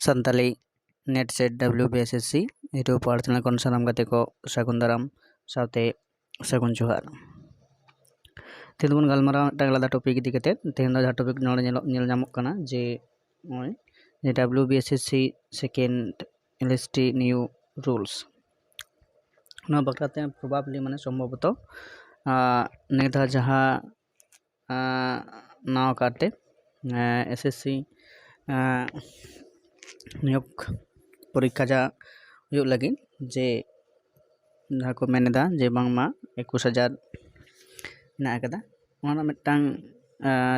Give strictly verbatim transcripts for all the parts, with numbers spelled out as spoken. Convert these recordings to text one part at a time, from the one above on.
Santali NET SET WBSSC YouTube ᱯᱟᱲᱦᱟᱣ channel ᱠᱷᱚᱱ ᱥᱟᱱᱟᱢ ᱜᱟᱛᱮ ᱠᱚ ᱥᱟᱹᱜᱩᱱ ᱫᱟᱨᱟᱢ ᱥᱟᱶᱛᱮ ᱥᱟᱹᱜᱩᱱ ᱡᱚᱦᱟᱨ᱾ ᱛᱮᱦᱮᱧ ᱫᱚᱵᱚᱱ ᱜᱟᱞᱢᱟᱨᱟᱣ ᱢᱤᱫᱴᱟᱝ ᱟᱞᱟᱫᱟ ᱴᱚᱯᱤᱠ ᱤᱫᱤ ᱠᱟᱛᱮ᱾ ᱛᱮᱦᱮᱧ ᱫᱚ ᱡᱟᱦᱟᱸ ᱴᱚᱯᱤᱠ ᱱᱚᱰᱮ ᱧᱮᱞᱚᱜ, ᱧᱮᱞ ᱧᱟᱢᱚᱜ ᱠᱟᱱᱟ ᱡᱮ ᱱᱚᱜᱼᱚᱭ ᱡᱮ WBSSC second LST new rules, ᱱᱚᱣᱟ ᱵᱟᱠᱷᱨᱟᱛᱮ ᱯᱨᱚᱵᱟᱵᱽᱞᱤ ᱢᱟᱱᱮ ᱥᱚᱢᱵᱷᱚᱵᱚᱛᱚ ᱱᱤᱭᱟᱹ ᱫᱷᱟᱣ ᱡᱟᱦᱟᱸ ᱱᱟᱣᱟ ᱠᱟᱨᱛᱮ SSC ᱱᱤᱭᱳᱜᱽ ᱯᱚᱨᱤᱠᱠᱷᱟ ᱡᱟ ᱦᱩᱭᱩᱜ ᱞᱟᱹᱜᱤᱫ, ᱡᱮ ᱡᱟᱦᱟᱸ ᱠᱚ ᱢᱮᱱ ᱮᱫᱟ ᱡᱮ ᱵᱟᱝᱢᱟ ᱮᱠᱩᱥ ᱦᱟᱡᱟᱨ ᱢᱮᱱᱟᱜ ᱟᱠᱟᱫᱟ, ᱚᱱᱟ ᱨᱮᱱᱟᱜ ᱢᱤᱫᱴᱟᱝ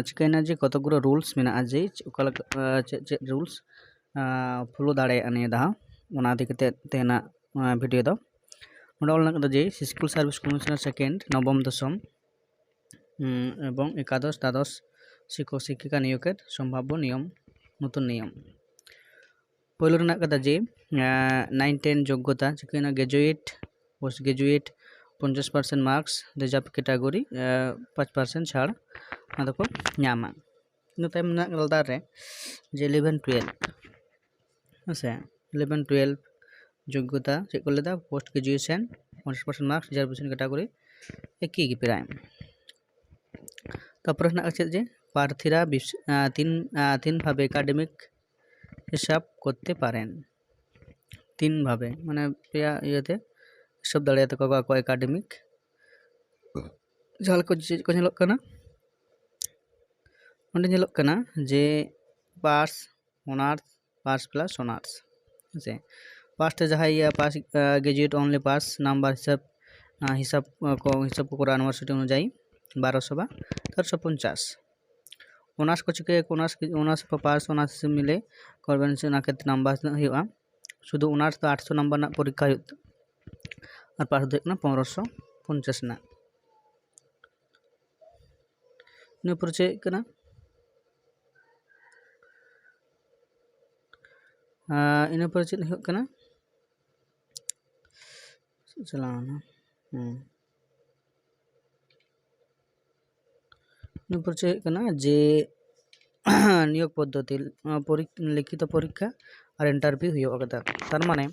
ᱪᱤᱠᱟᱹᱭᱮᱱᱟ ᱡᱮ ᱠᱚᱛᱚᱠ ᱜᱩᱞᱳ ᱨᱩᱞᱥ ᱢᱮᱱᱟᱜᱼᱟ ᱡᱮ ᱚᱠᱟ ᱞᱮᱠᱟ ᱪᱮᱫ ᱪᱮᱫ ᱨᱩᱞᱥ ᱯᱷᱳᱞᱳ ᱫᱟᱲᱮᱭᱟᱜᱼᱟ ᱱᱤᱭᱟᱹ ᱫᱷᱟᱣ, ᱚᱱᱟ ᱤᱫᱤ ᱠᱟᱛᱮ ᱛᱮᱦᱮᱧᱟᱜ ᱵᱷᱤᱰᱤᱭᱳ ᱫᱚ᱾ ᱱᱚᱰᱮ ᱚᱞ ᱢᱮᱱᱟᱜ ᱟᱠᱟᱫᱟ ᱡᱮ ᱥᱠᱩᱞ ᱥᱟᱨᱵᱷᱤᱥ ᱠᱚᱢᱤᱥᱚᱱᱟᱨ ᱥᱮᱠᱮᱱᱰ, ᱱᱚᱵᱚᱢ ᱫᱚᱥᱚᱢ ᱮᱵᱚᱝ ᱮᱠᱟᱫᱚᱥ ᱫᱟᱫᱚᱥ ᱥᱤᱠᱠᱷᱚᱠ ᱥᱤᱠᱠᱷᱤᱠᱟ ᱱᱤᱭᱳᱜᱮᱨ ᱥᱚᱢᱵᱷᱟᱵᱵᱚ ᱱᱤᱭᱚᱢ, ᱱᱚᱛᱩᱱ ᱱᱤᱭᱚᱢ᱾ ᱯᱳᱭᱞᱳ ᱨᱮᱱᱟᱜ ᱠᱟᱛᱷᱟ ᱡᱮ ᱱᱟᱭᱤᱱ ᱴᱮᱱ ᱡᱳᱜᱽᱜᱚᱛᱟ ᱪᱤᱠᱟᱹᱭᱮᱱᱟ, ᱜᱨᱮᱡᱩᱭᱮᱴ, ᱯᱳᱥᱴ ᱜᱨᱮᱡᱩᱭᱮᱴ, ᱯᱚᱧᱪᱟᱥ ᱯᱟᱨᱥᱮᱱᱴ ᱢᱟᱨᱠᱥ, ᱨᱤᱡᱟᱨᱵᱷ ᱠᱮᱴᱟᱜᱚᱨᱤ ᱯᱟᱸᱪ ᱯᱟᱨᱥᱮᱱᱴ ᱪᱷᱟᱲ, ᱚᱱᱟ ᱫᱚᱠᱚ ᱧᱟᱢᱟ᱾ ᱤᱱᱟᱹ ᱛᱟᱭᱚᱢ ᱢᱮᱱᱟᱜ ᱠᱟᱫᱟ ᱞᱟᱛᱟᱨ ᱨᱮ ᱡᱮ ᱤᱞᱮᱵᱷᱮᱱ ᱴᱩᱭᱮᱞᱵᱷ, ᱦᱮᱸ ᱥᱮ, ᱤᱞᱮᱵᱷᱮᱱ ᱴᱩᱭᱮᱞᱵᱷ ᱡᱳᱜᱽᱜᱚᱛᱟ ᱪᱮᱫ ᱠᱚ ᱞᱟᱹᱭᱫᱟ, ᱯᱳᱥᱴ ᱜᱨᱮᱡᱩᱭᱮᱥᱚᱱ ᱯᱚᱧᱪᱟᱥ ᱯᱟᱨᱥᱮᱱᱴ ᱢᱟᱨᱠᱥ, ᱨᱤᱡᱟᱨᱵᱷᱮᱥᱚᱱ ᱠᱮᱴᱟᱜᱚᱨᱤ ᱮᱠᱤ ᱜᱮ ᱯᱨᱟᱭ᱾ ᱛᱟᱨᱯᱚᱨᱮ ᱦᱮᱱᱟᱜ ᱪᱮᱫ ᱡᱮ ᱯᱨᱟᱨᱛᱷᱤᱨᱟ ᱵᱤᱥ-, ᱟᱸ, ᱛᱤᱱ, ᱟᱸ, ᱛᱤᱱ ᱵᱷᱟᱵᱮ ᱮᱠᱟᱰᱮᱢᱤᱠ ᱦᱤᱥᱟᱵ ᱠᱚᱨᱛᱮ ᱯᱟᱨᱮᱱ᱾ ᱛᱤᱱ ᱵᱷᱟᱵᱮ ᱢᱟᱱᱮ ᱯᱮᱭᱟ ᱤᱭᱟᱹᱛᱮ ᱦᱤᱥᱟᱹᱵ ᱫᱟᱲᱮᱭᱟᱛᱟ ᱠᱚᱣᱟ ᱟᱠᱚᱣᱟᱜ ᱮᱠᱟᱰᱮᱢᱤᱠ᱾ ᱡᱟᱦᱟᱸ ᱞᱮᱠᱟ ᱪᱮᱫ ᱠᱚ ᱧᱮᱞᱚᱜ ᱠᱟᱱᱟ, ᱚᱸᱰᱮ ᱧᱮᱞᱚᱜ ᱠᱟᱱᱟ ᱡᱮ ᱯᱟᱥ, ᱚᱱᱟᱨᱥ, ᱯᱟᱥ ᱯᱞᱟᱥ ᱚᱱᱟᱨᱥ, ᱦᱮᱸ ᱥᱮ᱾ ᱯᱟᱥ ᱛᱮ ᱡᱟᱦᱟᱸᱭ ᱤᱭᱟᱹ ᱯᱟᱥ, ᱜᱨᱮᱡᱩᱭᱮᱴ ᱚᱱᱞᱤ ᱯᱟᱥ ᱱᱟᱢᱵᱟᱨ ᱦᱤᱥᱟᱹᱵ, ᱟᱸ, ᱦᱤᱥᱟᱹᱵ, ᱟᱸ, ᱠᱚ, ᱦᱤᱥᱟᱹᱵ ᱠᱚ ᱠᱚᱨᱟᱣᱟ ᱤᱭᱩᱱᱤᱵᱷᱟᱨᱥᱤᱴᱤ ᱚᱱᱩᱡᱟᱭᱤ ᱵᱟᱨᱚᱥᱚ ᱵᱟ ᱛᱮᱨᱚᱥᱚ ᱯᱚᱧᱪᱟᱥ᱾ ᱚᱱᱟᱨᱥ ᱠᱚ ᱪᱤᱠᱟᱹᱭᱟᱠᱚ, ᱚᱱᱟᱨᱥ, ᱚᱱᱟᱨᱥ ᱯᱟᱥ, ᱚᱱᱟᱨᱥ ᱢᱤᱞᱮ ᱠᱚᱱᱵᱷᱮᱱᱥ, ᱚᱱᱟ ᱠᱷᱮᱛᱨᱮ ᱱᱟᱢᱵᱟᱨ ᱛᱤᱱᱟᱹᱜ ᱦᱩᱭᱩᱜᱼᱟ? ᱥᱩᱫᱷᱩ ᱚᱱᱟᱨᱥ ᱫᱚ ᱟᱴᱥᱚ ᱱᱟᱢᱵᱟᱨ ᱨᱮᱱᱟᱜ ᱯᱚᱨᱤᱠᱠᱷᱟ ᱦᱩᱭᱩᱜ ᱛᱮ, ᱟᱨ ᱯᱟᱥ ᱫᱚ ᱦᱩᱭᱩᱜ ᱠᱟᱱᱟ ᱯᱚᱱᱨᱚᱥᱚ ᱯᱚᱧᱪᱟᱥ ᱨᱮᱱᱟᱜ᱾ ᱤᱱᱟᱹ ᱯᱚᱨᱮ ᱪᱮᱫ ᱦᱩᱭᱩᱜ ᱠᱟᱱᱟ? ᱟᱨ ᱤᱱᱟᱹ ᱯᱚᱨᱮ ᱪᱮᱫ ᱦᱩᱭᱩᱜ ᱠᱟᱱᱟ? ᱪᱟᱞᱟᱣᱱᱟ᱾ ᱦᱩᱸ᱾ ᱤᱱᱟᱹ ᱯᱚᱨᱮ ᱪᱮᱫ ᱦᱩᱭᱩᱜ ᱠᱟᱱᱟ ᱡᱮ ᱱᱤᱭᱳᱜᱽ ᱯᱚᱫᱽᱫᱷᱚᱛᱤ, ᱟᱸ, ᱯᱚᱨᱤᱠ-, ᱞᱤᱠᱷᱤᱛᱚ ᱯᱚᱨᱤᱠᱠᱷᱟ ᱟᱨ interview ᱦᱩᱭᱩᱜ ᱠᱟᱫᱟ᱾ ᱛᱟᱨ ᱢᱟᱱᱮ,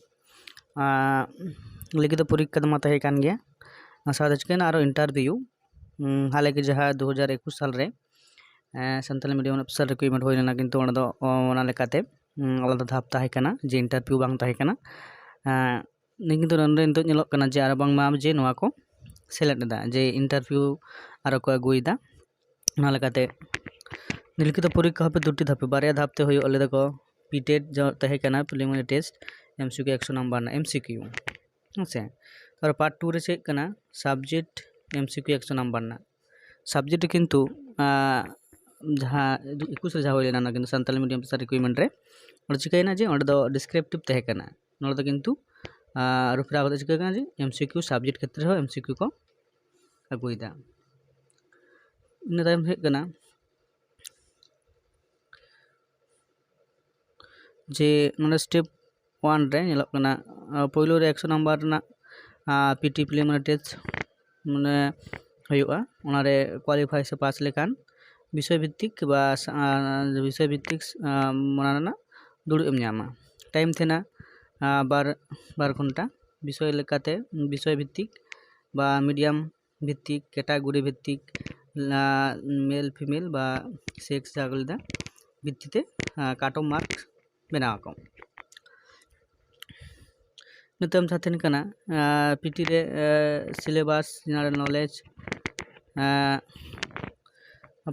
ᱟᱸ, ᱞᱤᱠᱷᱤᱛᱚ ᱯᱚᱨᱤᱠᱠᱷᱟ ᱫᱚ ᱢᱟ ᱛᱟᱦᱮᱸ ᱠᱟᱱ ᱜᱮᱭᱟ, ᱚᱱᱟ ᱥᱟᱶᱛᱮ ᱪᱤᱠᱟᱹᱭᱮᱱᱟ, ᱟᱨᱚ interview, ᱩᱸ, ᱦᱟᱞᱮ ᱜᱮ ᱡᱟᱦᱟᱸ ᱫᱩ ᱦᱟᱡᱟᱨ ᱮᱠᱩᱥ ᱥᱟᱞ ᱨᱮ, ᱮᱸ, ᱥᱟᱱᱛᱟᱞᱤ medium officer recruitment ᱦᱩᱭ ᱞᱮᱱᱟ, ᱠᱤᱱᱛᱩ ᱚᱸᱰᱮ ᱫᱚ, ᱚ, ᱚᱱᱟ ᱞᱮᱠᱟᱛᱮ, ᱩᱸ, ᱟᱞᱟᱫᱟ ᱫᱷᱟᱯ ᱛᱟᱦᱮᱸ ᱠᱟᱱᱟ, ᱡᱮ interview ᱵᱟᱝ ᱛᱟᱦᱮᱸ ᱠᱟᱱᱟ᱾ ᱮᱸ, ᱱᱤᱭᱟᱹ ᱠᱤᱱᱛᱩ ᱱᱚᱸᱰᱮ ᱱᱤᱛᱚᱜ ᱧᱮᱞᱚᱜ ᱠᱟᱱᱟ ᱡᱮ ᱟᱨ ᱵᱟᱝᱢᱟ ᱡᱮ ᱱᱚᱣᱟ ᱠᱚ ᱥᱮᱞᱮᱫ ᱮᱫᱟ, ᱡᱮ interview ᱟᱨᱚ ᱠᱚ ᱟᱹᱜᱩᱭᱮᱫᱟ᱾ ᱚᱱᱟ ᱞᱮᱠᱟᱛᱮ ᱞᱤᱠᱷᱤᱛᱚ ᱯᱚᱨᱤᱠᱠᱷᱟ ᱦᱟᱯᱮ ᱫᱩᱴᱤ ᱫᱷᱟᱯᱮ, ᱵᱟᱨᱭᱟ ᱫᱷᱟᱯ ᱛᱮ ᱦᱩᱭᱩᱜᱼᱟ, ᱞᱟᱹᱭ ᱫᱟᱠᱚ ᱯᱤᱴᱮᱴ ᱡᱟᱦᱟᱸ ᱛᱟᱦᱮᱸ ᱠᱟᱱᱟ, preliminary test, M C Q ᱮᱠᱥᱚ number ᱨᱮᱱᱟᱜ M C Q, ᱦᱮᱸ ᱥᱮ᱾ ᱛᱟᱨᱯᱚᱨ part two ᱨᱮ ᱪᱮᱫ ᱠᱟᱱᱟ, subject M C Q ᱮᱠᱥᱚ number ᱨᱮᱱᱟᱜ subject ᱨᱮ ᱠᱤᱱᱛᱩ, ᱟᱸ, ᱡᱟᱦᱟᱸ ᱮᱠᱩᱥ ᱨᱮ ᱡᱟᱦᱟᱸ ᱦᱩᱭ ᱞᱮᱱᱟ, ᱚᱱᱟ ᱠᱤᱱᱛᱩ ᱥᱟᱱᱛᱟᱞᱤ medium officer recruitment ᱨᱮ, ᱚᱸᱰᱮ ᱪᱤᱠᱟᱹᱭᱮᱱᱟ ᱡᱮ ᱚᱸᱰᱮ ᱫᱚ descriptive ᱛᱟᱦᱮᱸ ᱠᱟᱱᱟ, ᱱᱚᱰᱮ ᱫᱚ ᱠᱤᱱᱛᱩ, ᱟᱸ, ᱟᱹᱨᱩ ᱯᱷᱮᱨᱟᱣ ᱠᱟᱛᱮ ᱪᱤᱠᱟᱹ ᱠᱟᱱᱟ ᱡᱮ M C Q subject ᱠᱷᱮᱛᱨᱮ ᱦᱚᱸ M C Q ᱠᱚ ᱟᱹᱜᱩᱭᱮᱫᱟ᱾ ᱤᱱᱟᱹ ᱛᱟᱭᱚᱢ ᱦᱩᱭᱩᱜ ᱠᱟᱱᱟ ᱡᱮ ᱱᱚᱰᱮ step one ᱨᱮ ᱧᱮᱞᱚᱜ ᱠᱟᱱᱟ, ᱟᱸ, ᱯᱳᱭᱞᱳ ᱨᱮ ᱮᱠᱥᱚ number ᱨᱮᱱᱟᱜ, ᱟᱸ, P T preliminary test ᱢᱟᱱᱮ ᱦᱩᱭᱩᱜᱼᱟ, ᱚᱱᱟᱨᱮ qualify ᱥᱮ pass ᱞᱮᱠᱷᱟᱱ ᱵᱤᱥᱚᱭ ᱵᱷᱤᱛᱛᱤᱠ ᱵᱟ ᱥᱟ-, ᱟᱸ, ᱵᱤᱥᱚᱭ ᱵᱷᱤᱛᱛᱤᱠ, ᱟᱸ, ᱚᱱᱟ ᱨᱮᱱᱟᱜ ᱫᱩᱲᱩᱵ ᱮᱢ ᱧᱟᱢᱟ᱾ time ᱛᱟᱦᱮᱱᱟ, ᱟᱸ, ᱵᱟᱨ, ᱵᱟᱨ ᱜᱷᱚᱱᱴᱟ᱾ ᱵᱤᱥᱚᱭ ᱞᱮᱠᱟᱛᱮ ᱵᱤᱥᱚᱭ ᱵᱷᱤᱛᱛᱤᱠ ᱵᱟ medium ᱵᱷᱤᱛᱛᱤᱠ, category ᱵᱷᱤᱛᱛᱤᱠ, ᱞᱟ-, male female ᱵᱟ sex ᱡᱟᱦᱟᱸ ᱠᱚ ᱞᱟᱹᱭᱫᱟ, ᱵᱷᱤᱛᱛᱤ ᱛᱮ, ᱟᱸ, cut off mark ᱵᱮᱱᱟᱣ ᱟᱠᱚ᱾ ᱱᱤᱛᱚᱜ ᱮᱢ ᱛᱟᱦᱮᱱ ᱠᱟᱱᱟ, ᱟᱸ, P T ᱨᱮ, ᱟᱸ, syllabus, general knowledge, ᱟᱸ,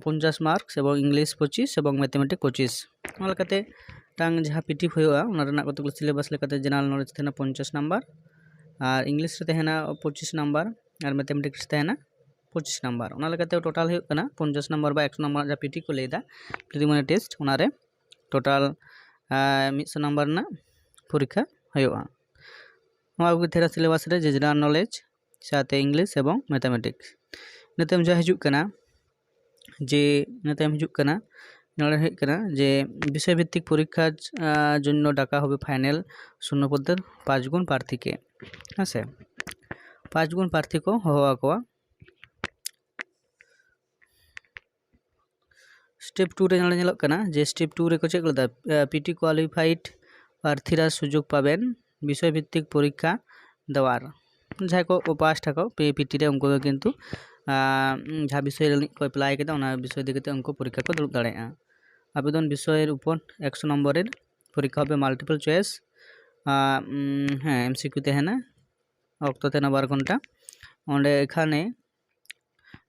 ᱯᱚᱧᱪᱟᱥ marks ᱮᱵᱚᱝ English ᱯᱚᱸᱪᱤᱥ ᱮᱵᱚᱝ mathematics ᱯᱚᱸᱪᱤᱥ᱾ ᱚᱱᱟ ᱞᱮᱠᱟᱛᱮ ᱢᱤᱫᱴᱟᱝ ᱡᱟᱦᱟᱸ P T ᱦᱩᱭᱩᱜᱼᱟ, ᱚᱱᱟ ᱨᱮᱱᱟᱜ ᱠᱚᱛᱚᱠ syllabus ᱞᱮᱠᱟᱛᱮ general knowledge ᱛᱟᱦᱮᱱᱟ ᱯᱚᱧᱪᱟᱥ number, ᱟᱨ English ᱨᱮ ᱛᱟᱦᱮᱱᱟ ᱯᱚᱸᱪᱤᱥ number, ᱟᱨ mathematics ᱨᱮ ᱛᱟᱦᱮᱱᱟ ᱯᱚᱸᱪᱤᱥ number᱾ ᱚᱱᱟ ᱞᱮᱠᱟᱛᱮ total ᱦᱩᱭᱩᱜ ᱠᱟᱱᱟ ᱯᱚᱧᱪᱟᱥ number ᱵᱟ ᱮᱠᱥᱚ number ᱡᱟᱦᱟᱸ P T ᱠᱚ ᱞᱟᱹᱭᱫᱟ, preliminary test, ᱚᱱᱟᱨᱮ total, ᱟᱸ, ᱢᱤᱫᱥᱚ number ᱨᱮᱱᱟᱜ ᱯᱚᱨᱤᱠᱠᱷᱟ ᱦᱩᱭᱩᱜᱼᱟ᱾ ᱱᱚᱣᱟ ᱠᱚᱜᱮ ᱛᱟᱦᱮᱱᱟ syllabus ᱨᱮ, general knowledge, ᱥᱟᱶᱛᱮ English ᱮᱵᱚᱝ mathematics᱾ ᱤᱱᱟᱹ ᱛᱟᱭᱚᱢ ᱡᱟᱦᱟᱸ ᱦᱤᱡᱩᱜ ᱠᱟᱱᱟ, ᱡᱮ ᱤᱱᱟᱹ ᱛᱟᱭᱚᱢ ᱦᱤᱡᱩᱜ ᱠᱟᱱᱟ, ᱱᱚᱰᱮ ᱦᱩᱭᱩᱜ ᱠᱟᱱᱟ ᱡᱮ ᱵᱤᱥᱚᱭ ᱵᱷᱤᱛᱛᱤᱠ ᱯᱚᱨᱤᱠᱠᱷᱟ, ᱟᱸ, ᱡᱚᱱᱱᱚ ᱰᱟᱠᱟ ᱦᱚᱵᱮ final ᱥᱩᱱᱱᱚ ᱯᱚᱫᱮᱨ ᱯᱟᱸᱪ ᱜᱩᱱ ᱯᱨᱟᱨᱛᱷᱤ ᱠᱮ, ᱦᱮᱸ ᱥᱮ, ᱯᱟᱸᱪ ᱜᱩᱱ ᱯᱨᱟᱨᱛᱷᱤ ᱠᱚ ᱦᱚᱦᱚ ᱟᱠᱚᱣᱟ᱾ ᱥᱴᱮᱯ ᱴᱩ ᱨᱮ ᱱᱚᱰᱮ ᱧᱮᱞᱚᱜ ᱠᱟᱱᱟ ᱡᱮ ᱥᱴᱮᱯ ᱴᱩ ᱨᱮᱠᱚ ᱪᱮᱫ ᱠᱚ ᱞᱟᱹᱭᱫᱟ, ᱯᱤᱴᱤ ᱠᱳᱣᱟᱞᱤᱯᱷᱟᱭᱤᱰ ᱯᱨᱟᱨᱛᱷᱤᱨᱟ ᱥᱩᱡᱳᱜᱽ ᱯᱟᱵᱮᱱ ᱵᱤᱥᱚᱭ ᱵᱷᱤᱛᱛᱤᱠ ᱯᱚᱨᱤᱠᱠᱷᱟ ᱫᱮᱣᱟᱨ᱾ ᱡᱟᱦᱟᱸᱭ ᱠᱚ ᱯᱟᱥ ᱟᱠᱚ ᱯᱤᱴᱤ ᱨᱮ, ᱩᱱᱠᱩ ᱫᱚ ᱠᱤᱱᱛᱩ ᱟᱸ, ᱡᱟᱦᱟᱸ ᱵᱤᱥᱚᱭ ᱞᱟᱹᱜᱤᱫ ᱠᱚ ᱮᱯᱞᱟᱭ ᱠᱮᱫᱟ, ᱚᱱᱟ ᱵᱤᱥᱚᱭ ᱤᱫᱤ ᱠᱟᱛᱮ ᱩᱱᱠᱩ ᱯᱚᱨᱤᱠᱠᱷᱟ ᱠᱚ ᱫᱩᱲᱩᱵ ᱫᱟᱲᱮᱭᱟᱜᱼᱟ᱾ ᱟᱵᱮᱫᱚᱱ ᱵᱤᱥᱚᱭᱮᱨ ᱩᱯᱚᱨ ᱮᱠᱥᱚ ᱱᱚᱢᱵᱚᱨ ᱨᱮ ᱯᱚᱨᱤᱠᱠᱷᱟ ᱦᱚᱵᱮ, ᱢᱟᱞᱴᱤᱯᱚᱞ ᱪᱚᱭᱮᱥ, ᱦᱮᱸ, ᱮᱢᱥᱤᱠᱤᱭᱩ ᱛᱟᱦᱮᱱᱟ᱾ ᱚᱠᱛᱚ ᱛᱟᱦᱮᱱᱟ ᱵᱟᱨ ᱜᱷᱚᱱᱴᱟ᱾ ᱚᱸᱰᱮ ᱮᱠᱷᱟᱱᱮ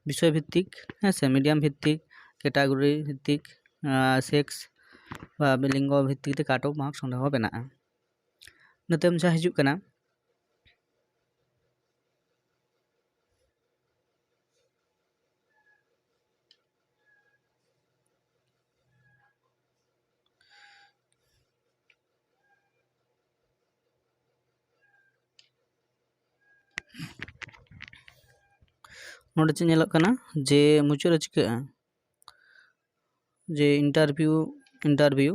ᱵᱤᱥᱚᱭ ᱵᱷᱤᱛᱛᱤᱠ, ᱦᱮᱸ ᱥᱮ, ᱢᱤᱰᱤᱭᱟᱢ ᱵᱷᱤᱛᱛᱤᱠ, ᱠᱮᱴᱟᱜᱚᱨᱤ ᱵᱷᱤᱛᱛᱤᱠ, ᱥᱮᱠᱥ ᱵᱟ ᱞᱤᱝᱜᱚ ᱵᱷᱤᱛᱛᱤᱠ ᱛᱮ ᱠᱟᱴ ᱚᱯᱷ ᱢᱟᱨᱠᱥ ᱚᱸᱰᱮ ᱦᱚᱸ ᱢᱮᱱᱟᱜᱼᱟ᱾ ᱤᱱᱟᱹ ᱛᱟᱭᱚᱢ ᱡᱟᱦᱟᱸ ᱦᱤᱡᱩᱜ ᱠᱟᱱᱟ, ᱱᱚᱰᱮ ᱪᱮᱫ ᱧᱮᱞᱚᱜ ᱠᱟᱱᱟ ᱡᱮ ᱢᱩᱪᱟᱹᱫ ᱨᱮ ᱪᱤᱠᱟᱹᱜᱼᱟ, ᱡᱮ ᱤᱱᱴᱟᱨᱵᱷᱤᱭᱩ, ᱤᱱᱴᱟᱨᱵᱷᱤᱭᱩ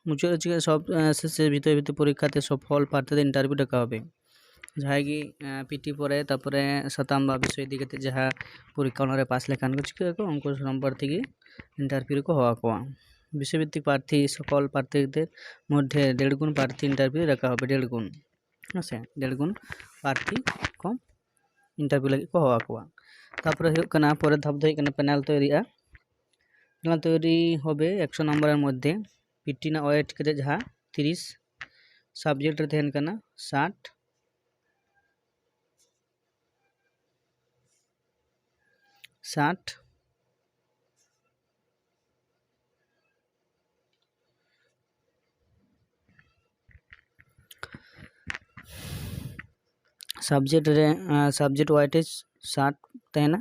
ᱢᱩᱪᱟᱹᱫ ᱨᱮ ᱪᱤᱠᱟᱹᱜᱼᱟ, ᱥᱚᱵ ᱥᱮᱥᱮ ᱵᱷᱤᱛᱚᱨ ᱵᱷᱤᱛᱚᱨ ᱯᱚᱨᱤᱠᱠᱷᱟ ᱛᱮ ᱥᱚᱯᱷᱚᱞ ᱯᱨᱟᱨᱛᱷᱤ ᱫᱚ ᱤᱱᱴᱟᱨᱵᱷᱤᱭᱩ ᱰᱟᱠᱟᱣ ᱦᱚᱵᱮ᱾ ᱡᱟᱦᱟᱸᱭ ᱜᱮ ᱯᱤᱴᱤ ᱯᱚᱨᱮ, ᱛᱟᱨᱯᱚᱨᱮ ᱥᱟᱛᱟᱢ ᱵᱟ ᱵᱤᱥᱚᱭ ᱤᱫᱤ ᱠᱟᱛᱮ ᱡᱟᱦᱟᱸ ᱯᱚᱨᱤᱠᱠᱷᱟ ᱚᱱᱟᱨᱮ ᱯᱟᱥ ᱞᱮᱠᱷᱟᱱ ᱠᱚ ᱪᱤᱠᱟᱹᱜ ᱟᱠᱚ, ᱩᱱᱠᱩ ᱥᱚᱢᱯᱚᱨᱠᱮ ᱜᱮ ᱤᱱᱴᱟᱨᱵᱷᱤᱭᱩ ᱨᱮᱠᱚ ᱦᱚᱦᱚ ᱟᱠᱚᱣᱟ᱾ ᱵᱤᱥᱚᱭ ᱵᱷᱤᱛᱛᱤᱠ ᱯᱨᱟᱨᱛᱷᱤ ᱥᱚᱠᱚᱞ ᱯᱨᱟᱨᱛᱷᱤ ᱢᱚᱫᱽᱫᱷᱮ ᱰᱮᱲ ᱜᱩᱱ ᱯᱨᱟᱨᱛᱷᱤ ᱤᱱᱴᱟᱨᱵᱷᱤᱭᱩ ᱨᱟᱠᱟᱵ ᱦᱚᱵᱮ, ᱰᱮᱲ ᱜᱩᱱ, ᱦᱮᱸ ᱥᱮ, ᱰᱮᱲ ᱜᱩᱱ ᱯᱨᱟᱨᱛᱷᱤ ᱠᱚ ᱤᱱᱴᱟᱨᱵᱷᱤᱭᱩ ᱞᱟᱹᱜᱤᱫ ᱠᱚ ᱦᱚᱦᱚ ᱟᱠᱚᱣᱟ᱾ ᱛᱟᱨᱯᱚᱨᱮ ᱦᱩᱭᱩᱜ ᱠᱟᱱᱟ, ᱯᱚᱨᱮᱨ ᱫᱷᱟᱯ ᱫᱚ ᱦᱩᱭᱩᱜ ᱠᱟᱱᱟ ᱯᱮᱱᱮᱞ ᱛᱚᱭᱨᱤᱜᱼᱟ᱾ ᱯᱮᱱᱮᱞ ᱛᱚᱭᱨᱤ ᱦᱚᱵᱮ ᱮᱠᱥᱚ ᱱᱚᱢᱵᱚᱨ ᱢᱚᱫᱽᱫᱷᱮ ᱯᱤᱴᱤ ᱨᱮᱱᱟᱜ ᱳᱭᱮᱴ ᱠᱟᱛᱮ ᱡᱟᱦᱟᱸ ᱛᱤᱨᱤᱥ, ᱥᱟᱵᱡᱮᱠᱴ ᱨᱮ ᱛᱟᱦᱮᱱ ᱠᱟᱱᱟ ᱥᱟᱴ, ᱥᱟᱴ, ᱥᱟᱵᱡᱮᱠᱴ ᱨᱮ, ᱥᱟᱵᱡᱮᱠᱴ ᱳᱭᱮᱴᱮᱡᱽ ᱥᱟᱴ ᱛᱟᱦᱮᱱᱟ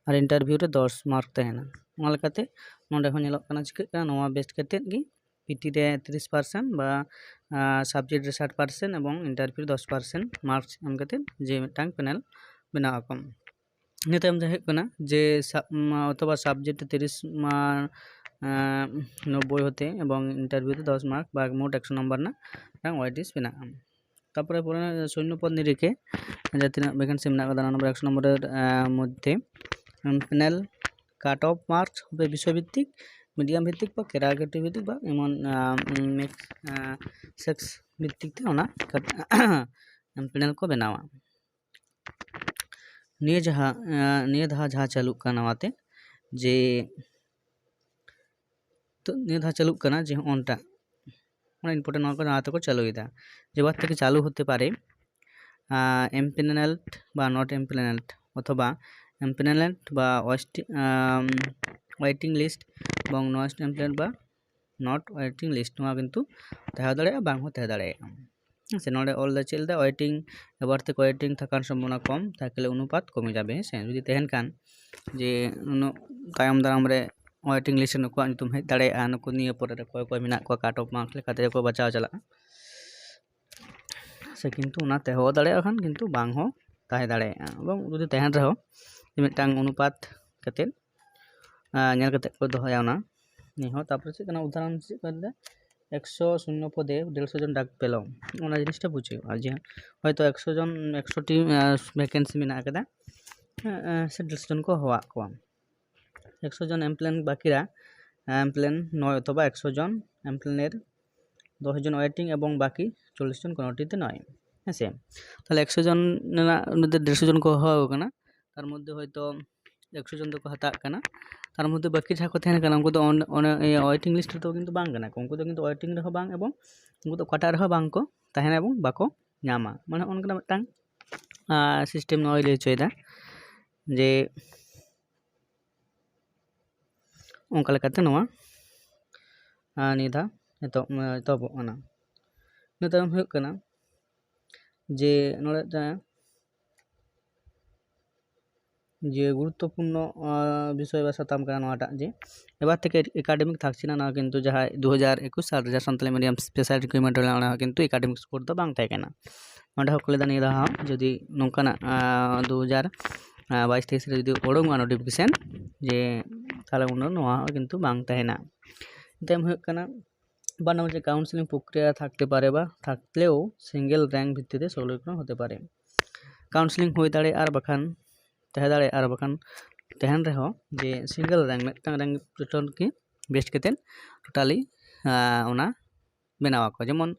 ᱟᱨ ᱤᱱᱴᱟᱨᱵᱷᱤᱭᱩ ᱨᱮ ᱫᱚᱥ ᱢᱟᱨᱠ ᱛᱟᱦᱮᱱᱟ᱾ ᱚᱱᱟ ᱞᱮᱠᱟᱛᱮ ᱱᱚᱰᱮ ᱦᱚᱸ ᱧᱮᱞᱚᱜ ᱠᱟᱱᱟ, ᱪᱤᱠᱟᱹᱜ ᱠᱟᱱᱟ, ᱱᱚᱣᱟ ᱵᱮᱥ ᱠᱟᱛᱮᱫ ᱜᱮ ᱯᱤᱴᱤ ᱨᱮ ᱛᱤᱨᱤᱥ ᱯᱟᱨᱥᱮᱱᱴ ᱵᱟ ᱥᱟᱵᱡᱮᱠᱴ ᱨᱮ ᱥᱟᱴ ᱯᱟᱨᱥᱮᱱᱴ ᱮᱵᱚᱝ ᱤᱱᱴᱟᱨᱵᱷᱤᱭᱩ ᱨᱮ ᱫᱚᱥ ᱯᱟᱨᱥᱮᱱᱴ ᱢᱟᱨᱠᱥ ᱮᱢ ᱠᱟᱛᱮᱫ ᱡᱮ ᱢᱤᱫᱴᱟᱝ ᱯᱮᱱᱮᱞ ᱵᱮᱱᱟᱣ ᱟᱠᱚ᱾ ᱤᱱᱟᱹ ᱛᱟᱭᱚᱢ ᱫᱚ ᱦᱩᱭᱩᱜ ᱠᱟᱱᱟ ᱡᱮ ᱥᱟᱵ-, ᱢᱟ-, ᱚᱛᱷᱚᱵᱟ ᱥᱟᱵᱡᱮᱠᱴ ᱨᱮ ᱛᱤᱨᱤᱥ ᱢᱟ-, ᱮᱸ, ᱱᱚᱵᱵᱳᱭ ᱦᱚᱛᱮ ᱮᱵᱚᱝ ᱤᱱᱴᱟᱨᱵᱷᱤᱭᱩ ᱨᱮ ᱫᱚᱥ ᱢᱟᱨᱠ ᱵᱟ ᱢᱳᱴ ᱮᱠᱥᱚ ᱱᱚᱢᱵᱚᱨ ᱨᱮᱱᱟᱜ ᱢᱤᱫᱴᱟᱝ ᱳᱭᱮᱴᱮᱡᱽ ᱢᱮᱱᱟᱜᱼᱟ᱾ ᱛᱟᱨᱯᱚᱨᱮ ᱯᱚᱨᱮ ᱥᱩᱱᱱᱚ ᱯᱚᱫᱽ ᱱᱤᱨᱤᱠᱷᱮ ᱡᱟᱦᱟᱸ ᱛᱤᱱᱟᱹᱜ ᱵᱷᱮᱠᱮᱱᱥᱤ ᱢᱮᱱᱟᱜ ᱠᱟᱫᱟ, ᱚᱱᱟ ᱱᱚᱢᱵᱚᱨ ᱮᱠᱥᱚ ᱱᱚᱢᱵᱚᱨ ᱨᱮ, ᱮᱸ, ᱢᱚᱫᱽᱫᱷᱮ, ᱮᱸ, ᱯᱮᱱᱮᱞ cut off marks হবে বিষয় ভিত্তিক, মিডিয়াম ভিত্তিক বা ক্যাটাগরি ভিত্তিক বা এমন সেক্স ভিত্তিক ᱛᱮ ᱚᱱᱟ ᱮᱢ ᱯᱮᱱᱮᱞ ᱠᱚ ᱵᱮᱱᱟᱣᱟ᱾ ᱱᱤᱭᱟᱹ ᱡᱟᱦᱟᱸ ᱱᱤᱭᱟᱹ ᱫᱷᱟᱣ ᱡᱟᱦᱟᱸ ᱪᱟᱹᱞᱩᱜ ᱠᱟᱱᱟ ᱱᱚᱣᱟᱛᱮ, ᱡᱮ ᱛᱚ ᱱᱤᱭᱟᱹ ᱫᱷᱟᱣ ᱪᱟᱹᱞᱩᱜ ᱠᱟᱱᱟ ᱡᱮ ᱦᱚᱸᱜᱼᱚᱱᱴᱟ ᱚᱱᱟ ᱤᱢᱯᱚᱨᱴᱮᱱᱴ ᱱᱚᱣᱟ ᱠᱚ ᱱᱚᱣᱟ ᱛᱮᱠᱚ ᱪᱟᱹᱞᱩᱭᱮᱫᱟ᱾ ᱡᱮ ᱵᱟᱫ ᱛᱮᱜᱮ ᱪᱟᱹᱞᱩ ᱦᱚᱛᱮ ᱯᱟᱨᱮ ᱮᱢᱯᱮᱱᱮᱞᱰ ᱵᱟ ᱱᱚᱴ ᱮᱢᱯᱮᱱᱮᱞᱰ ᱚᱛᱷᱚᱵᱟ ᱮᱢᱯᱮᱱᱮᱞᱰ ᱵᱟ ᱳᱭᱮᱴᱤᱝ ᱞᱤᱥᱴ ᱮᱵᱚᱝ ᱱᱚᱴ ᱮᱢᱯᱮᱱᱮᱞᱰ ᱵᱟ ᱱᱚᱴ ᱳᱭᱮᱴᱤᱝ ᱞᱤᱥᱴ, ᱱᱚᱣᱟ ᱠᱤᱱᱛᱩ ᱛᱟᱦᱮᱸ ᱫᱟᱲᱮᱭᱟᱜᱼᱟ, ᱵᱟᱝ ᱦᱚᱸ ᱛᱟᱦᱮᱸ ᱫᱟᱲᱮᱭᱟᱜᱼᱟ᱾ ᱦᱮᱸ ᱥᱮ, ᱱᱚᱰᱮ ᱚᱞ ᱫᱚ ᱪᱮᱫ ᱞᱮᱫᱟ, ᱳᱭᱮᱴᱤᱝ, ᱮᱵᱟᱨ ᱛᱮ ᱳᱭᱮᱴᱤᱝ ᱛᱷᱟᱠᱟᱱ ᱥᱚᱢᱵᱷᱚᱵᱚᱱᱟ ᱠᱚᱢ, ᱛᱟᱦᱞᱮ ᱚᱱᱩᱯᱟᱛ ᱠᱚᱢᱮ ᱡᱟᱵᱮ᱾ ᱦᱮᱸ ᱥᱮ, ᱡᱩᱫᱤ ᱛᱟᱦᱮᱱ ᱠᱷᱟᱱ ᱡᱮ ᱩᱱᱟᱹᱜ ᱛᱟᱭᱚᱢ ᱫᱟᱨᱟᱢ ᱨᱮ ᱳᱭᱮᱴᱤᱝ ᱞᱤᱥᱴ ᱨᱮ ᱱᱩᱠᱩᱣᱟᱜ ᱧᱩᱛᱩᱢ ᱦᱮᱡ ᱫᱟᱲᱮᱭᱟᱜᱼᱟ, ᱱᱩᱠᱩ ᱱᱤᱭᱟᱹ ᱯᱚᱨᱮ ᱨᱮ ᱚᱠᱚᱭ ᱚᱠᱚᱭ ᱢᱮᱱᱟᱜ ᱠᱚᱣᱟ, ᱠᱟᱴ ᱚᱯᱷ ᱢᱟᱨᱠ ᱞᱮᱠᱟᱛᱮ ᱠᱚ ᱵᱟᱪᱷᱟᱣ ᱪᱟᱞᱟᱜᱼᱟ᱾ ᱥᱮ ᱠᱤᱱᱛᱩ ᱚᱱᱟ ᱛᱟᱦᱮᱸ ᱫᱟᱲᱮᱭᱟᱜ ᱠᱷᱟᱱ ᱠᱤᱱᱛᱩ ᱵᱟᱝ ᱦᱚᱸ ᱛᱟᱦᱮᱸ ᱫᱟᱲᱮᱭᱟᱜᱼᱟ, ᱮᱵᱚᱝ ᱡᱩᱫᱤ ᱛᱟᱦᱮᱱ ᱨᱮᱦᱚᱸ ᱢᱤᱫᱴᱟᱝ ᱚᱱᱩᱯᱟᱛ ᱠᱟᱛᱮᱫ ᱧᱮᱞ ᱠᱟᱛᱮᱫ ᱠᱚ ᱫᱚᱦᱚᱭᱟ ᱚᱱᱟ ᱱᱤᱭᱟᱹ ᱦᱚᱸ᱾ ᱛᱟᱨᱯᱚᱨᱮ ᱪᱮᱫ ᱠᱟᱱᱟ, ᱩᱫᱟᱦᱚᱨᱚᱱ ᱪᱮᱫ ᱠᱚ ᱞᱟᱹᱭᱟ, ᱮᱠᱥᱚ ᱥᱩᱱᱱᱚ ᱯᱚᱫᱮ ᱰᱮᱲᱥᱚ ᱡᱚᱱ ᱰᱟᱠ ᱯᱮᱞᱚ, ᱚᱱᱟ ᱡᱤᱱᱤᱥᱴᱟ ᱵᱩᱡᱽ ᱦᱩᱭᱩᱜᱼᱟ᱾ ᱡᱮ ᱦᱚᱭᱛᱳ ᱮᱠᱥᱚ ᱡᱚᱱ, ᱮᱠᱥᱚ ᱴᱤ ᱵᱷᱮᱠᱮᱱᱥᱤ ᱢᱮᱱᱟᱜ ᱟᱠᱟᱫᱟ, ᱥᱮ ᱰᱮᱲᱥᱚ ᱡᱚᱱ ᱠᱚ ᱦᱚᱦᱚᱣᱟᱜ ᱠᱚᱣᱟ, ᱮᱠᱥᱚ ᱡᱚᱱ ᱮᱢᱯᱞᱮᱱ ᱵᱟᱹᱠᱤᱨᱟ, ᱮᱢᱯᱞᱮᱱ ᱱᱚᱭ ᱚᱛᱷᱚᱵᱟ ᱮᱠᱥᱚ ᱡᱚᱱ ᱮᱢᱯᱞᱮᱱᱮᱨ ᱫᱚᱥ ᱡᱚᱱ ᱳᱭᱮᱴᱤᱝ ᱮᱵᱚᱝ ᱵᱟᱹᱠᱤ ᱪᱚᱞᱞᱤᱥ ᱡᱚᱱ ᱠᱳᱱᱳᱴᱤ ᱛᱮ ᱱᱚᱭ᱾ ᱦᱮᱸ ᱥᱮ, ᱛᱟᱦᱞᱮ ᱮᱠᱥᱚ ᱡᱚᱱ ᱨᱮᱱᱟᱜ ᱢᱚᱫᱽᱫᱷᱮ ᱰᱮᱲᱥᱚ ᱡᱚᱱ ᱠᱚ ᱦᱚᱦᱚ ᱟᱠᱚ ᱠᱟᱱᱟ, ᱛᱟᱨ ᱢᱚᱫᱽᱫᱷᱮ ᱦᱚᱭᱛᱳ ᱮᱠᱥᱚ ᱡᱚᱱ ᱫᱚᱠᱚ ᱦᱟᱛᱟᱜ ᱠᱟᱱᱟ, ᱛᱟᱨ ᱢᱚᱫᱽᱫᱷᱮ ᱵᱟᱹᱠᱤ ᱡᱟᱦᱟᱸ ᱠᱚ ᱛᱟᱦᱮᱱ ᱠᱟᱱᱟ ᱩᱱᱠᱩ ᱫᱚ ᱚᱱ- ᱚᱱᱮ ᱤᱭᱟᱹ ᱳᱭᱮᱴᱤᱝ ᱞᱤᱥᱴ ᱨᱮᱫᱚ ᱠᱤᱱᱛᱩ ᱵᱟᱝ ᱠᱟᱱᱟ ᱠᱚ, ᱩᱱᱠᱩ ᱫᱚ ᱠᱤᱱᱛᱩ ᱳᱭᱮᱴᱤᱝ ᱨᱮᱦᱚᱸ ᱵᱟᱝ ᱮᱵᱚᱝ ᱩᱱᱠᱩ ᱫᱚ ᱚᱠᱟᱴᱟᱜ ᱨᱮᱦᱚᱸ ᱵᱟᱝ ᱠᱚ ᱛᱟᱦᱮᱱᱟ ᱮᱵᱚᱝ ᱵᱟᱠᱚ ᱧᱟᱢᱟ᱾ ᱢᱟᱱᱮ ᱚᱱᱠᱟᱱᱟᱜ ᱢᱤᱫᱴᱟᱝ ᱥᱤᱥᱴᱮᱢ ᱱᱚᱣᱟᱭ ᱞᱟᱹᱭ ᱦᱚᱪᱚᱭᱮᱫᱟ ᱡᱮ ᱚᱱᱠᱟ ᱞᱮᱠᱟᱛᱮ ᱱᱚᱣᱟ ᱱᱤᱭᱟᱹ ᱫᱷᱟᱣ ᱮᱛᱚᱦᱚᱵ ᱮᱛᱚᱦᱚᱵᱚᱜ ᱠᱟᱱᱟ᱾ ᱤᱱᱟᱹ ᱛᱟᱭᱚᱢ ᱦᱩᱭᱩᱜ ᱠᱟᱱᱟ ᱡᱮ ᱱᱚᱰᱮ ᱡᱟᱦᱟᱸ ᱡᱮ ᱜᱩᱨᱩᱛᱛᱚᱯᱩᱨᱱᱚ ᱵᱤᱥᱚᱭ ᱵᱟ ᱥᱟᱛᱟᱢ ᱠᱟᱱᱟ ᱱᱚᱣᱟᱴᱟᱜ, ᱡᱮ ᱮᱵᱟᱨ ᱛᱷᱮᱠᱮ ᱮᱠᱟᱰᱮᱢᱤᱠ ᱛᱷᱟᱠᱪᱷᱤᱱᱟ, ᱱᱚᱣᱟ ᱠᱤᱱᱛᱩ ᱡᱟᱦᱟᱸ ᱫᱩ ᱦᱟᱡᱟᱨ ᱮᱠᱩᱥ ᱥᱟᱞ ᱨᱮ ᱡᱟᱦᱟᱸ ᱥᱟᱱᱛᱟᱞᱤ ᱢᱤᱰᱤᱭᱟᱢ ᱥᱯᱮᱥᱟᱞ ᱨᱤᱠᱨᱩᱴᱢᱮᱱᱴ ᱦᱩᱭ ᱞᱮᱱᱟ, ᱚᱱᱟ ᱦᱚᱸ ᱠᱤᱱᱛᱩ ᱮᱠᱟᱰᱮᱢᱤᱠ ᱥᱠᱳᱨ ᱫᱚ ᱵᱟᱝ ᱛᱟᱦᱮᱸ ᱠᱟᱱᱟ᱾ ᱱᱚᱸᱰᱮ ᱦᱚᱸ ᱠᱚ ᱞᱟᱹᱭᱫᱟ ᱱᱤᱭᱟᱹ ᱫᱷᱟᱣ ᱦᱚᱸ ᱡᱩᱫᱤ ᱱᱚᱝᱠᱟᱱᱟᱜ ᱫᱩ ᱦᱟᱡᱟᱨ ᱵᱟᱭᱤᱥ ᱛᱮᱭᱤᱥ ᱨᱮ ᱡᱩᱫᱤ ᱩᱰᱩᱝᱚᱜᱼᱟ ᱱᱳᱴᱤᱯᱷᱤᱠᱮᱥᱚᱱ, ᱡᱮ ᱛᱟᱦᱚᱞᱮ ᱩᱱ ᱫᱚ ᱱᱚᱣᱟ ᱦᱚᱸ ᱠᱤᱱᱛᱩ ᱵᱟᱝ ᱛᱟᱦᱮᱱᱟ᱾ ᱛᱟᱭᱚᱢ ᱦᱩᱭᱩᱜ ᱠᱟᱱᱟ ᱵᱟᱱᱟᱣ ᱡᱮ ᱠᱟᱣᱩᱱᱥᱮᱞᱤᱝ ᱯᱨᱚᱠᱨᱤᱭᱟ ᱛᱷᱟᱠᱛᱮ ᱯᱟᱨᱮ ᱵᱟ ᱛᱷᱟᱠᱞᱮᱣ ᱥᱤᱝᱜᱮᱞ ᱨᱮᱝᱠ ᱵᱷᱤᱛᱛᱤ ᱛᱮ ᱥᱚᱞᱤᱠᱨᱚᱱ ᱦᱚᱛᱮ ᱯᱟᱨᱮ᱾ ᱠᱟᱣᱩᱱᱥᱮᱞᱤᱝ ᱦᱩᱭ ᱫᱟᱲᱮᱭᱟᱜᱼᱟ ᱟᱨ ᱵᱟᱠᱷᱟᱱ ᱛᱟᱦᱮᱸ ᱫᱟᱲᱮᱭᱟᱜᱼᱟ ᱟᱨ ᱵᱟᱠᱷᱟᱱ ᱛᱟᱦᱮᱱ ᱨᱮᱦᱚᱸ ᱡᱮ single rank, ᱢᱤᱫᱴᱟᱝ rank ᱨᱮ ᱜᱮ base ᱠᱟᱛᱮᱫ totally ᱚᱱᱟ ᱵᱮᱱᱟᱣ ᱟᱠᱚ᱾ ᱡᱮᱢᱚᱱ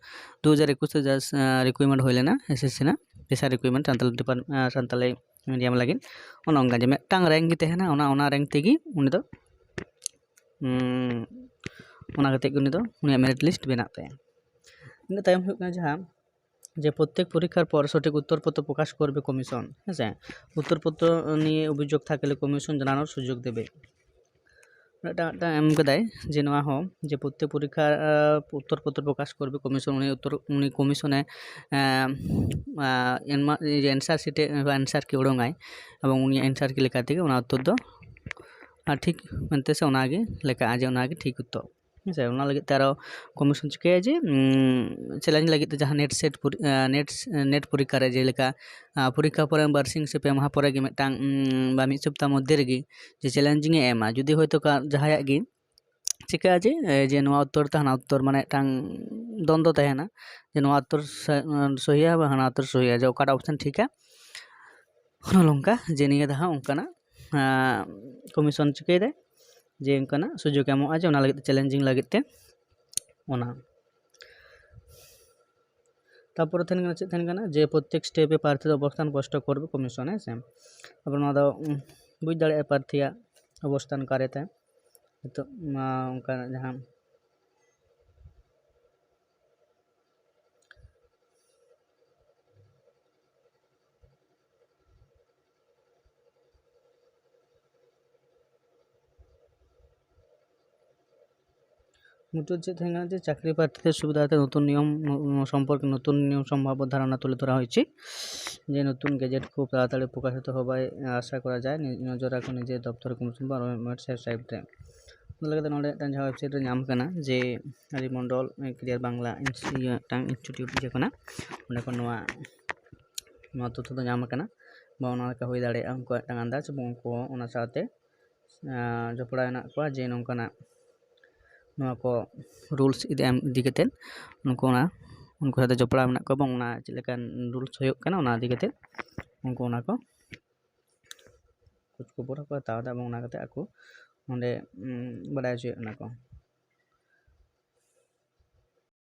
ᱫᱩ ᱦᱟᱡᱟᱨ ᱮᱠᱩᱥ ᱨᱮ ᱡᱟᱦᱟᱸ requirement ᱦᱩᱭ ᱞᱮᱱᱟ S S C ᱨᱮᱱᱟᱜ special requirement Santali department, Santali medium ᱞᱟᱹᱜᱤᱫ, ᱚᱱᱮ ᱚᱱᱠᱟ ᱡᱮ ᱢᱤᱫᱴᱟᱝ rank ᱜᱮ ᱛᱟᱦᱮᱱᱟ, ᱚᱱᱟ ᱚᱱᱟ rank ᱛᱮᱜᱮ ᱩᱱᱤ ᱫᱚ ᱚᱱᱟ ᱠᱟᱛᱮ ᱜᱮ ᱩᱱᱤ ᱫᱚ ᱩᱱᱤᱭᱟᱜ merit list ᱵᱮᱱᱟᱜ ᱛᱟᱭᱟ᱾ ᱤᱱᱟᱹ ᱛᱟᱭᱚᱢ ᱦᱩᱭᱩᱜ ᱠᱟᱱᱟ ᱡᱟᱦᱟᱸ ᱡᱮ ᱯᱨᱚᱛᱮᱠ ᱯᱚᱨᱤᱠᱠᱷᱟᱨ ᱯᱚᱨ ᱥᱚᱴᱷᱤᱠ ᱩᱛᱛᱚᱨ ᱯᱚᱛᱨᱚ ᱯᱨᱚᱠᱟᱥ ᱠᱚᱨᱵᱮ ᱠᱚᱢᱤᱥᱚᱱ, ᱦᱮᱸ ᱥᱮ? ᱩᱛᱛᱚᱨ ᱯᱚᱛᱨᱚ ᱱᱤᱭᱮ ᱚᱵᱷᱤᱡᱳᱜᱽ ᱛᱷᱟᱠলে কমিশন জানানোর সুযোগ দেবে। ᱢᱤᱫᱴᱟᱝ ᱢᱤᱫᱴᱟᱝ ᱮᱢ ᱠᱟᱫᱟᱭ ᱡᱮ ᱱᱚᱣᱟ ᱦᱚᱸ ᱡᱮ ᱯᱨᱚᱛᱮᱠ ᱯᱚᱨᱤᱠᱠᱷᱟ ᱩᱛᱛᱚᱨ ᱯᱚᱛᱨᱚ ᱯᱨᱚᱠᱟশ ᱠᱚᱨᱵᱮ ᱠᱚᱢᱤᱥᱚᱱ, ᱩᱱᱤ ᱩᱛᱛᱚᱨ ᱩᱱᱤ ᱠᱚᱢᱤᱥᱚᱱᱮ answer sheet answer key ᱩᱰᱩᱝᱟᱭ, ᱮᱵᱚᱝ ᱩᱱᱤᱭᱟᱜ answer key ᱞᱮᱠᱟ ᱛᱮᱜᱮ ᱚᱱᱟ ᱩᱛᱛᱚᱨ ᱫᱚ ᱴᱷᱤᱠ ᱢᱮᱱᱛᱮ ᱥᱮ ᱚᱱᱟᱜᱮ ᱞᱮᱠᱷᱟᱜᱼᱟ ᱡᱮ ᱚᱱᱟᱜᱮ ᱴᱷᱤᱠ ᱩᱛᱛᱚᱨ᱾ ᱦᱮᱸ ᱥᱮ? ᱚᱱᱟ ᱞᱟᱹᱜᱤᱫ ᱛᱮ ᱟᱨᱚ ᱠᱚᱢᱤᱥᱚᱱ ᱪᱤᱠᱟᱹᱭᱟ ᱡᱮ ᱪᱮᱞᱮᱧᱡᱽ ᱞᱟᱹᱜᱤᱫ ᱛᱮ ᱡᱟᱦᱟᱸ NET SET ᱯᱚᱨᱤᱠᱠᱷᱟ ᱨᱮ ᱡᱮᱞᱮᱠᱟ ᱯᱚᱨᱤᱠᱠᱷᱟ ᱯᱚᱨᱮ ᱵᱟᱨᱥᱤᱧ ᱥᱮ ᱯᱮ ᱢᱟᱦᱟ ᱯᱚᱨᱮ ᱜᱮ ᱢᱤᱫᱴᱟᱝ ᱵᱟ ᱢᱤᱫ ᱥᱚᱯᱛᱟᱦ ᱢᱚᱫᱽᱫᱷᱮ ᱨᱮᱜᱮ ᱡᱮ challenging ᱮ ᱮᱢᱟ, ᱡᱩᱫᱤ ᱦᱚᱭᱛᱳ ᱡᱟᱦᱟᱸᱭᱟᱜ ᱜᱮ ᱪᱤᱠᱟᱹᱜᱼᱟ ᱡᱮ ᱡᱮ ᱱᱚᱣᱟ ᱩᱛᱛᱚᱨ ᱛᱮ ᱦᱟᱱᱟ ᱩᱛᱛᱚᱨ, ᱢᱟᱱᱮ ᱢᱤᱫᱴᱟᱝ ᱫᱚᱱᱫᱚ ᱛᱟᱦᱮᱱᱟ ᱡᱮ ᱱᱚᱣᱟ ᱩᱛᱛᱚᱨ ᱥᱚᱦᱤᱭᱟ ᱵᱟ ᱦᱟᱱᱟ ᱩᱛᱛᱚᱨ ᱥᱚᱦᱤᱭᱟ, ᱡᱮ ᱚᱠᱟᱴᱟᱜ ᱚᱯᱥᱮᱱ ᱴᱷᱤᱠᱟ᱾ ᱚᱱᱮ ᱱᱚᱝᱠᱟ ᱡᱮ ᱱᱤᱭᱟᱹ ᱫᱷᱟᱣ ᱚᱱᱠᱟᱱᱟᱜ ᱠᱚᱢᱤᱥᱚᱱ ᱪᱤᱠᱟᱹᱭᱮᱫᱟᱭ ᱡᱮ ᱚᱱᱠᱟᱱᱟᱜ ᱥᱩᱡᱳᱜᱽ ᱮᱢᱚᱜᱼᱟ ᱡᱮ ᱚᱱᱟ ᱞᱟᱹᱜᱤᱫ ᱛᱮ, challenging ᱞᱟᱹᱜᱤᱫ ᱛᱮ ᱚᱱᱟ᱾ ᱛᱟᱨᱯᱚᱨᱮ ᱛᱟᱦᱮᱱ ᱠᱟᱱᱟ, ᱪᱮᱫ ᱛᱟᱦᱮᱱ ᱠᱟᱱᱟ ᱡᱮ ᱯᱨᱚᱛᱮᱠ step ᱮ ᱯᱨᱟᱨᱛᱷᱤ ᱫᱚ ᱚᱵᱚᱥᱛᱷᱟᱱ ᱥᱯᱚᱥᱴᱚ ᱠᱚᱨᱵᱮ ᱠᱚᱢᱤᱥᱚᱱ, ᱦᱮᱸ ᱥᱮ? ᱟᱵᱚ ᱱᱚᱣᱟ ᱫᱚ ᱵᱩᱡᱽ ᱫᱟᱲᱮᱭᱟᱜᱼᱟ ᱯᱨᱟᱨᱛᱷᱤᱭᱟᱜ ᱚᱵᱚᱥᱛᱷᱟᱱ ᱚᱠᱟᱨᱮ ᱛᱟᱭ ᱱᱤᱛᱚᱜ ᱚᱱᱠᱟᱱᱟᱜ ᱡᱟᱦᱟᱸ ᱢᱩᱪᱟᱹᱫ ᱪᱮᱫ ᱛᱟᱦᱮᱸ ᱠᱟᱱᱟ ᱡᱮ ᱪᱟᱹᱠᱨᱤ ᱯᱨᱟᱨᱛᱷᱤ ᱥᱩᱵᱤᱫᱷᱟ ᱛᱮ ᱱᱚᱛᱩᱱ ᱱᱤᱭᱚᱢ ᱱᱚ-, ᱱᱚ-, সম্পর্কে নতুন নিয়ম সম্ভাব্য ধারণা তুলে ধরা হয়েছে, যে নতুন গেজেট খুব তাড়াতাড়ি প্রকাশিত হবার আশা করা যায়। নি-, নজর রাখুন নিজের দপ্তর কমিশন বা ওয়েবসাইট সাইটে। ᱚᱱᱟ ᱞᱟᱹᱜᱤᱫ ᱱᱚᱰᱮ ᱢᱤᱫᱴᱟᱝ ᱡᱟᱦᱟᱸ ᱣᱮᱵᱥᱟᱭᱤᱴ ᱨᱮ ᱧᱟᱢ ᱠᱟᱱᱟ ᱡᱮ ᱟᱨᱤ ᱢᱚᱱᱰᱚᱞ ᱠᱮᱨᱤᱭᱟᱨ ᱵᱟᱝᱞᱟ ᱤᱱᱥ-, ᱤᱭᱟᱹ ᱢᱤᱫᱴᱟᱝ ᱤᱱᱥᱴᱤᱴᱤᱭᱩᱴ ᱤᱭᱟᱹ ᱠᱟᱱᱟ, ᱚᱸᱰᱮ ᱠᱷᱚᱱ ᱱᱚᱣᱟ ᱱᱚᱣᱟ ᱛᱚᱛᱛᱷᱚ ᱫᱚ ᱧᱟᱢ ᱟᱠᱟᱱᱟ ᱵᱟ ᱚᱱᱟ ᱞᱮᱠᱟ ᱦᱩᱭ ᱫᱟᱲᱮᱭᱟᱜᱼᱟ ᱩᱱᱠᱩᱣᱟᱜ ᱢᱤᱫᱴᱟᱝ ᱟᱱᱫᱟᱡᱽ, ᱮᱵᱚᱝ ᱩᱱᱠᱩ ᱚᱱᱟ ᱥᱟᱶᱛᱮ ᱡᱚᱯᱲᱟᱣ ᱦᱮᱱᱟᱜ ᱠᱚᱣᱟ ᱡᱮ ᱱᱚᱝᱠᱟᱱᱟᱜ ᱱᱚᱣᱟ ᱠᱚ ᱨᱩᱞᱥ ᱤᱫᱤ ᱮᱢ ᱤᱫᱤ ᱠᱟᱛᱮᱫ ᱩᱱᱠᱩ ᱚᱱᱟ ᱩᱱᱠᱩ ᱥᱟᱶᱛᱮ ᱡᱚᱯᱲᱟᱣ ᱢᱮᱱᱟᱜ ᱠᱚᱣᱟ ᱮᱵᱚᱝ ᱚᱱᱟ ᱪᱮᱫ ᱞᱮᱠᱟᱱ ᱨᱩᱞᱥ ᱦᱩᱭᱩᱜ ᱠᱟᱱᱟ ᱚᱱᱟ ᱤᱫᱤ ᱠᱟᱛᱮᱫ ᱩᱱᱠᱩ ᱚᱱᱟ ᱠᱚ ᱠᱷᱚᱡᱽ ᱠᱷᱚᱵᱚᱨ ᱦᱚᱸᱠᱚ ᱦᱟᱛᱟᱣ ᱮᱫᱟ ᱮᱵᱚᱝ ᱚᱱᱟ ᱠᱟᱛᱮ ᱟᱠᱚ ᱱᱚᱰᱮ ᱵᱟᱰᱟᱭ ᱦᱚᱪᱚᱭᱮᱫ ᱠᱟᱱᱟ ᱠᱚ᱾